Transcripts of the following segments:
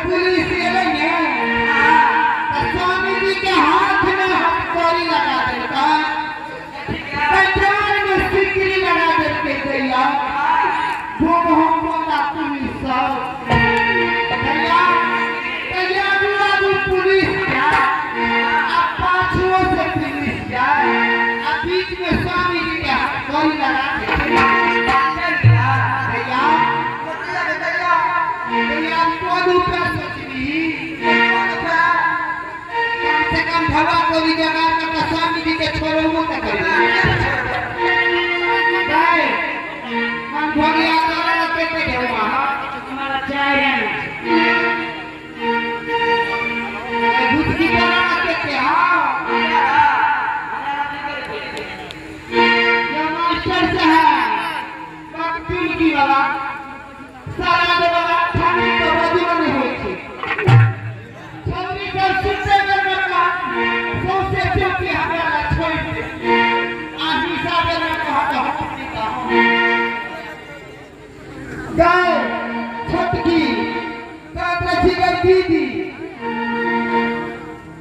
Police एलै ने तऽ स्वामी जी के हाथ में हथकड़ी लगा देलकै, कंजान में सिकड़ी लगा देलकै। दैया घूम हम बोला पुलिस सब दैया, दैया आगू आगू पुलिस जाए आ पाछुओ से पुलिस जाए आ बीच में स्वामी जी के हथकड़ी लगा देलकै। दैया दैया कोन उपाय सोचबी? कम से कम ढवा कोरी जगह का स्वामी जी के छोड़बो त करी। गाय हम भगिया तोरा केते ढेवा? हमारा चाय है। गुटकी तोरा केते? हां या मास्टर साहब बाप वाला सारा वाला खाली तो बजुआ नहीं होई छै। छौरी सब सुनते बेर में कहत सौंसे चौकी हमरा ला छोड़ि दे आ हिस्सा बेर में कहत हम नहि कहब। गाय छोटकी कहत रहै छी, दीदी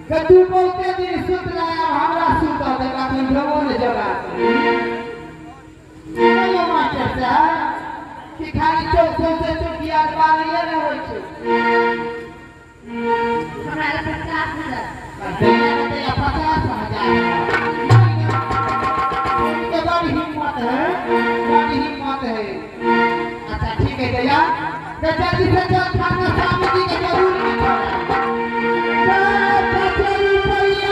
के तू बहुते दिन सुतला, आब हमरा सुतऽ दे, तखन ढोबो ने जगा। कहियो मास्टर साहब कि खाली चौक सौंसे चौकिया बारिये ने होइ छै। हमरा लग 50,000। 50,000 के बड़ी हिम्मत है, बड़ी हिम्मत है। अच्छा ठीक है भैया, तो जल्दी से चल थाना, स्वामी जी के जरूर नहीं छोड़ा। 5 रुपया पुलिस वाले।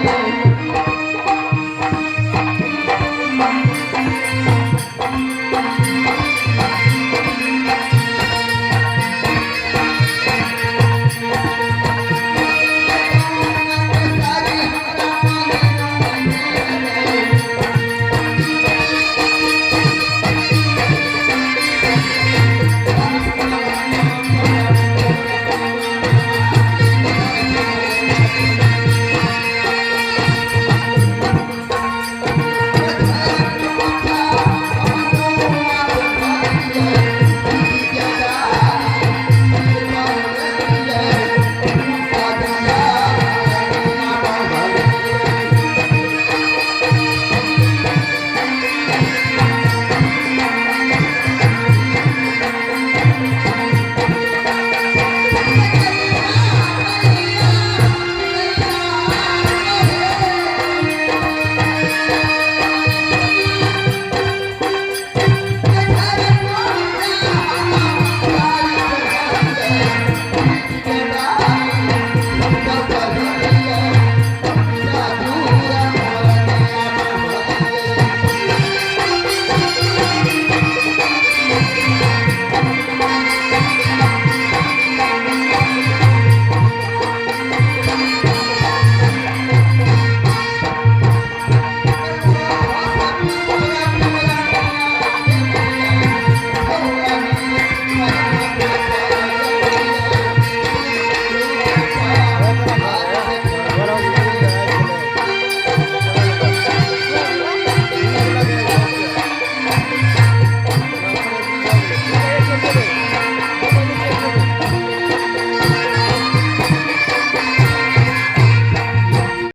रे।